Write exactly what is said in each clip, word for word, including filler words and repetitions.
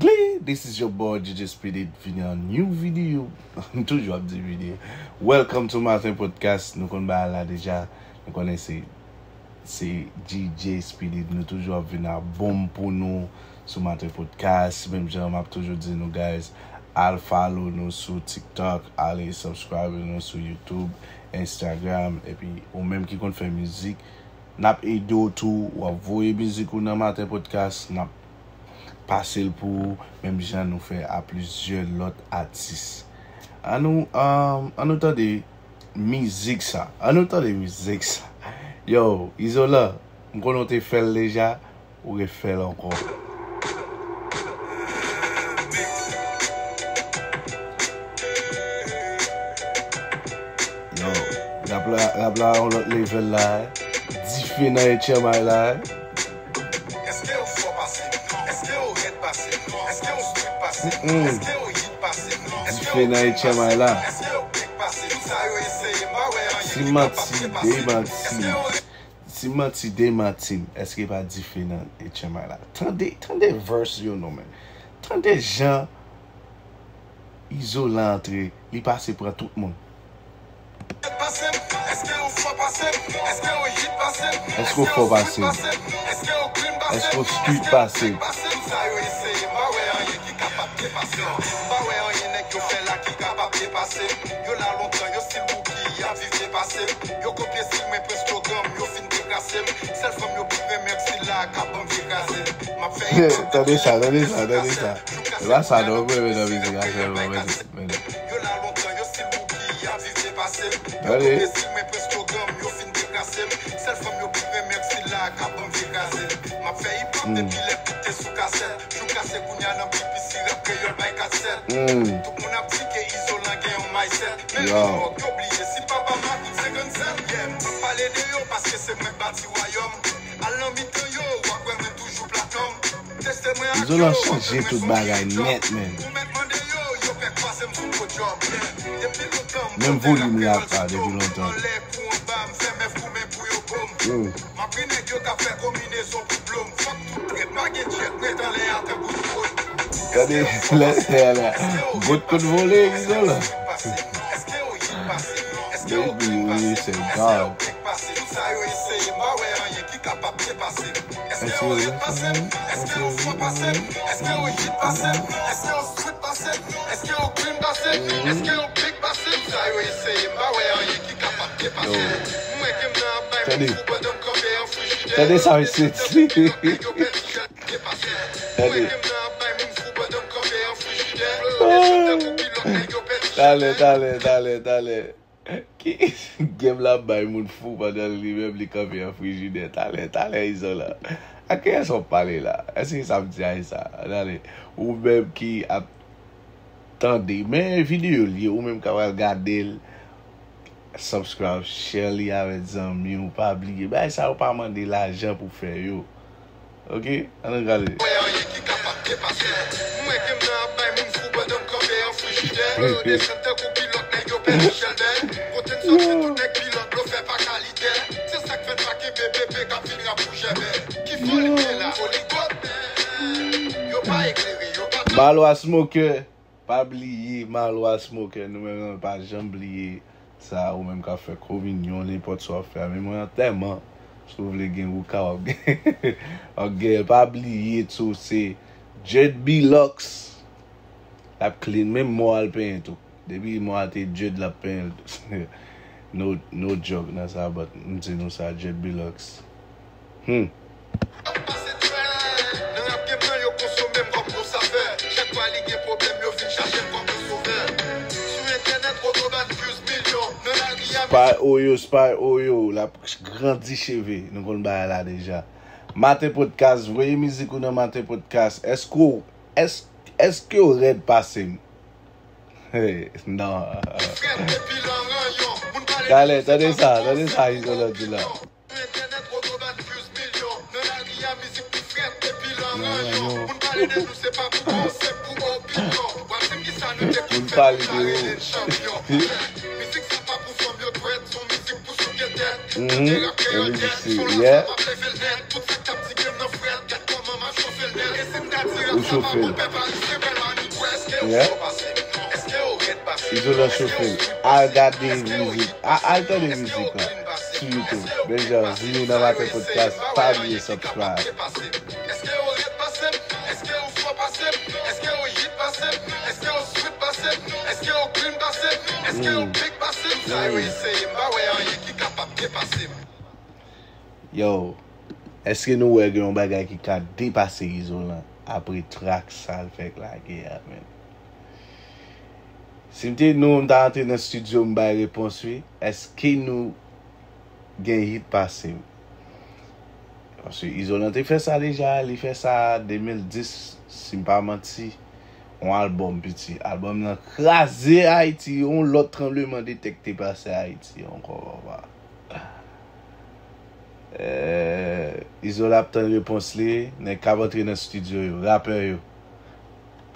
Glee, this is your boy D J Speedy, vini an new video. M toujou ap di video. Welcome to Maten Podcast. Nou konn bagay la deja. Nou konnen se se D J Speedy. Nou toujou ap vin ak bonm pou nou sou Maten Podcast. Menm jan m ap toujou di nou, guys, al follow nou sou TikTok, ale subscribe nou sou YouTube, Instagram, epi ou menm ki konn fè mizik, n ap ede w tou, w ap voye mizik ou nan Maten Podcast, n ap pase l pou ou, menm jan nou fè a plizyè lòt atis. Ann nou, um, ann nou tande mizik sa. Ann nou tande mizik sa. Yo, Izolan, m konnen w te fè l deja, ou refè l ankò. Yo, rap la, rap la yon lòt level la, eh. Dife nan H M I la, eh. Èske yo fò pase m? Èske yo rèd pase m? Èske yo street pase m? Mm-mm. Èske yo hit pase m? Èske Dife yo nan clean H M I pase m? La. Èske yo big pase m? Sa yo eseye, m pa wè anyen ki kapab depase m. Èske yo rèd? Si manti demanti m, èske pa dife nan H M I la? Tande, tande verse yo non, men. Tande jan Izolan antre, li pase pran tout moun. Èske yo fò pase m? Èske yo hit pase m? Èske w fò pase m? Èske yo street pase m? Èske yo clean pase m? Èske yo big pase m? Sa yo eseye, m pa wè anyen ki kapab depase m. M pa wè anyen nèg yo fè la ki kapab depase m. Yo la lontan, yo still rookie, y ap viv depase m. Yo kopye stil mwen, pran slogan m, yo fin deplase m. Sèl fanm yo pi renmen, m stil la k ap ban m vye kraze. M ap fè hip hop. Tande sa, tande sa, tande sa. E pa sa non, mwen renmen nan mizik la sèlman, men, men. Yo la lontan, yo still rookie, y ap viv depase m. Yo kopye stil mwen, pran slogan m, yo fin deplase m. Sèl fanm yo pi renmen, m stil la k ap ban m vye kraze. M ap fè hip hop depi lè tout te sou kasèt. Jou kase kounya nan B P C rap kreyòl bay kat sèt. Tout moun ap di ke Izolan gen yon mindset. Men yo bliye si papa m a kout senkannsèt. Yeah, m p ap pale de yo paske se mwen k bati wayòm. Al nan mitan yo, w ap wè mwen toujou platinum. Teste mwen ak yo, w ap wè mwen son hidjòm. Ou mèt mande yo, yo pè kwase m sou podyòm. Yeah, depi lontan m pote rap kreyòl sou do m. Anlè kou anba, m fè mèf goumen pou yo bo m. M ap ri nèg yo k ap fè konbinezon pou blow m. Fòk tout trèt, pa gen jet, ret anlè a tankou drone. Gade lè, lè, lè. Bout kout vole, Izolan. Baby, we say God. Èske yo ret pase m? Èske yo fò pase m? Èske yo hit pase m? Èske yo street pase m? Èske yo clean pase m? Èske yo big pase m? Sa yo eseye, m pa wè anyen ki kapab depase m. Mwen ke m nan ap bay moun fou pandan m kanpe an frijidè. Tande sa, mesye. Tande. Talè, talè, talè, talè. Ki game la ap bay moun fou pandan li menm li kanpe an frijidè. Talè, talè, Izolan. A kiyès w ap pale la? Èske sa m di a e sa? Talè. Ou menm ki ap tande. Men videyo l ye, ou menm k ap al gade l. Subscribe, share li avèk zanmi w, pa bliye. Bagay sa yo pa mande lajan pou fè yo. Ok, ann gade. Malwa Smoker. Pa bliye, Malwa Smoker, nou menm nan pa janm bliye sa, ou menm k ap fè kominyon, nenpòt sa w ap fè a. Men mwen antèman, si w vle gen wouka, w ap gen, w ap gen, pa bliye tou, se Dread Belox. L ap clean, menm mò a l penyen tou. Depi mò a te dread, l ap penyen l tou. No, no joke nan sa, but m di nou sa, Dread Belox. Hmm. Spy Oyo, Spy Oyo, l ap grandi cheve. Nou konn bagay la deja. Maten Podcast, voye mizik ou nan Maten Podcast. Èske w, èske, èske w rèd pase m? Hey, non. Talè, tande sa, tande sa Izolan di la. Moun pale de ou. Mhm. L di si, yeah. Ou chofe l. Yeah. Izolan chofe l. Al gade mizik. A- Al tande mizik la sou YouTube. Menm jan Zili nan Maten Podcast, pa bliye subscribe. Mm. Mm. Yo, èske nou wè gen yon bagay ki ka depase Izolan apre trak sa l fèk lage a, menm? Si m te nou, m ta antre nan estidyo, m bay repons wi. Èske nou gen hit pase m? Paske Izolan te fè sa deja, li fè sa de mil dis, si m pa manti, yon albòm piti. Albòm nan kraze Ayiti, yon lòt tranbleman de tè k te pase Ayiti ankò, papa. Eh, Izolan ap tann repons li, nèg k ap antre nan estidyo yo, rapè yo.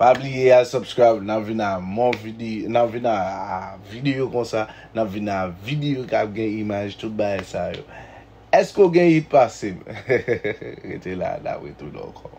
Pa bliye al subscribe, n ap vin a mò vide-, n ap vin a, a videyo konsa, n ap vin a videyo k ap gen imaj, tout bagay sa yo. Èske w gen hit pase m? Rete la, n ap retounen ankò.